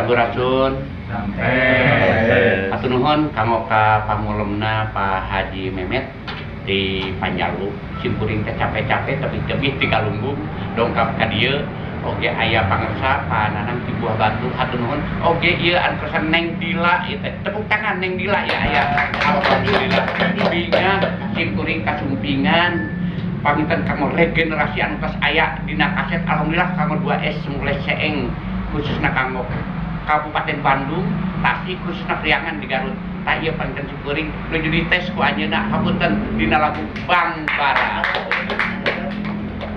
Sampurasun. Sampai. Hatur nuhun kanggo ka pangulemna Pak Haji Memet di Panjalu. Simkuring teh capek-capek tapi tebih ti Galunggung dongkap ka dieu. Oge aya pangersa Pak Nanang di Buah Batu. Hatur nuhun. Oge ieu anu kersa Neng Dila ieu teh. Tepuk tangan Neng Dila ya aya. Alhamdulillah. Bingah simkuring kasumpingan panginten kanggo regenerasi anu tos aya dina kaset alhamdulillah kanggo 2S mulai seeng khususna kanggo Kabupaten Bandung, Tasik khususna Priangan di Garut. Tah ieu panginten simkuring nuju dites ku anjeunna hapunten dina lagu Bang Bara.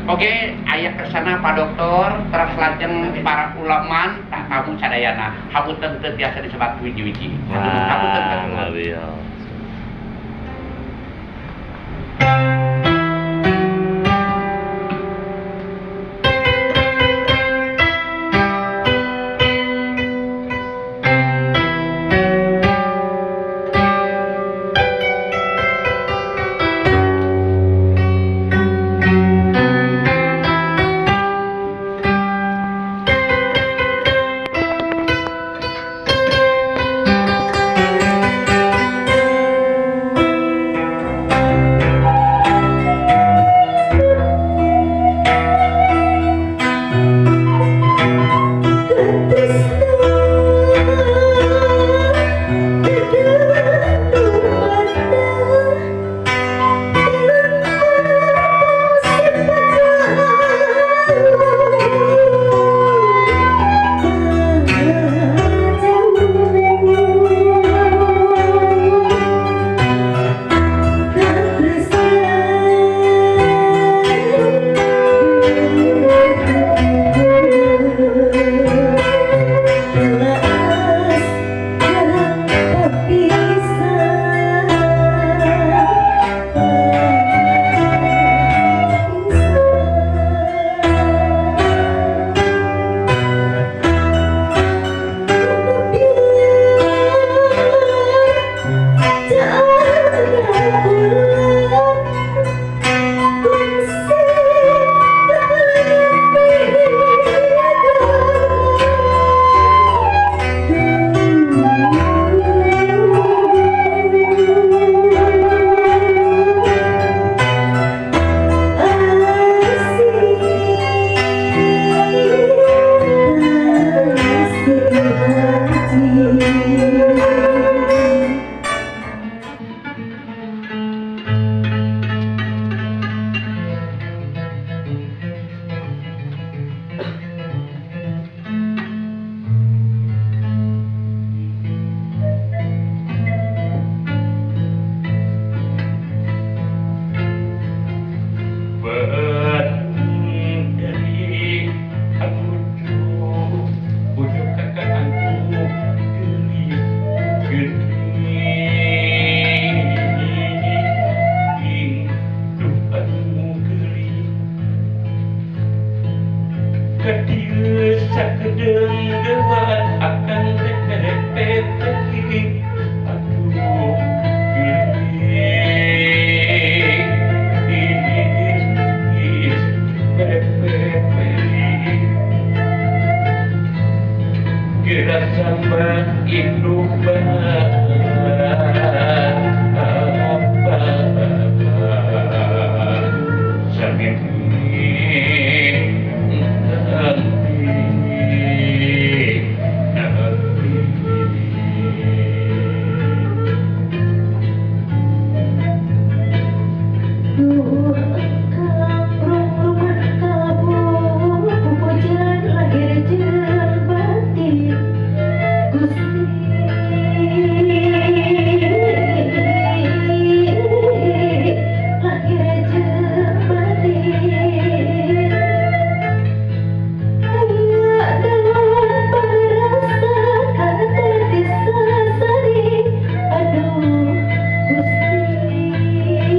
Oke, aya kersana Pak Dokter, teras lajeng para ulama, tak kamu sadayana. Hapunten teu tiasa disebat wiji-wiji. Hapunten. Wah, Aduh, Gusti.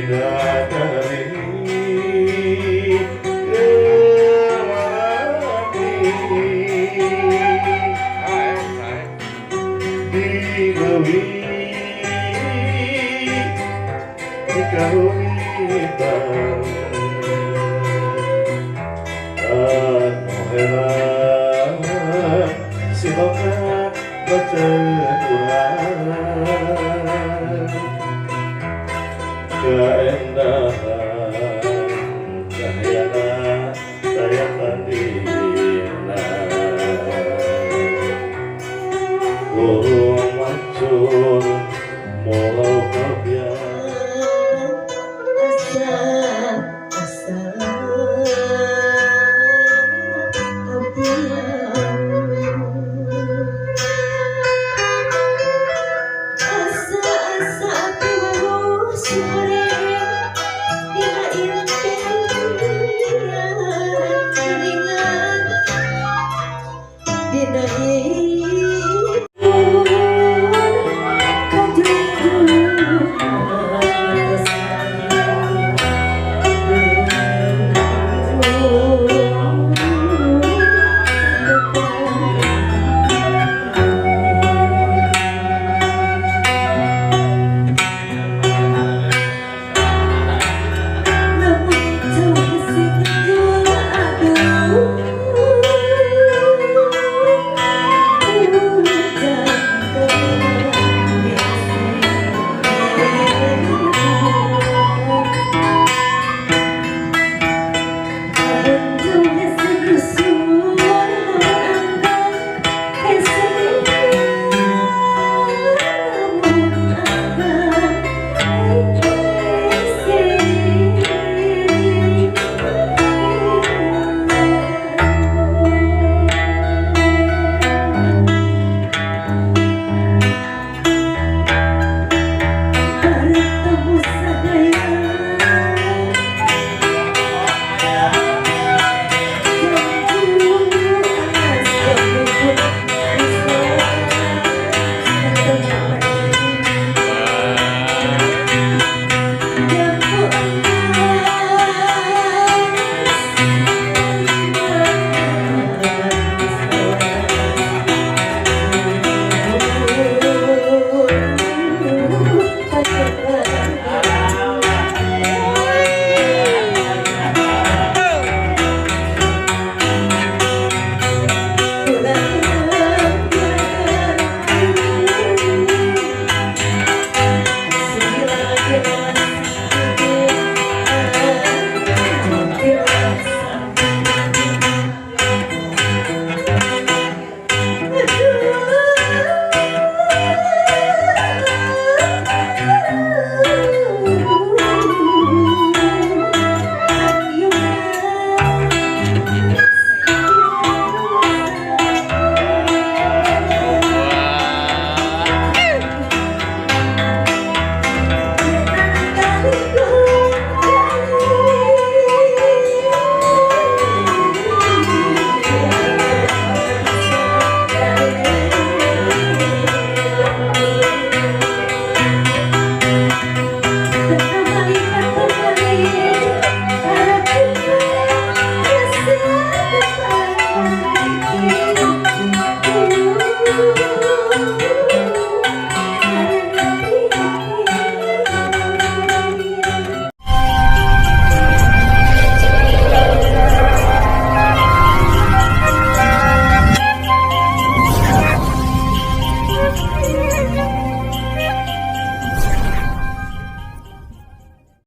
Bidadari keur marandi di leuwih di kahuitan anu heran siloka baca Quran kaendahan.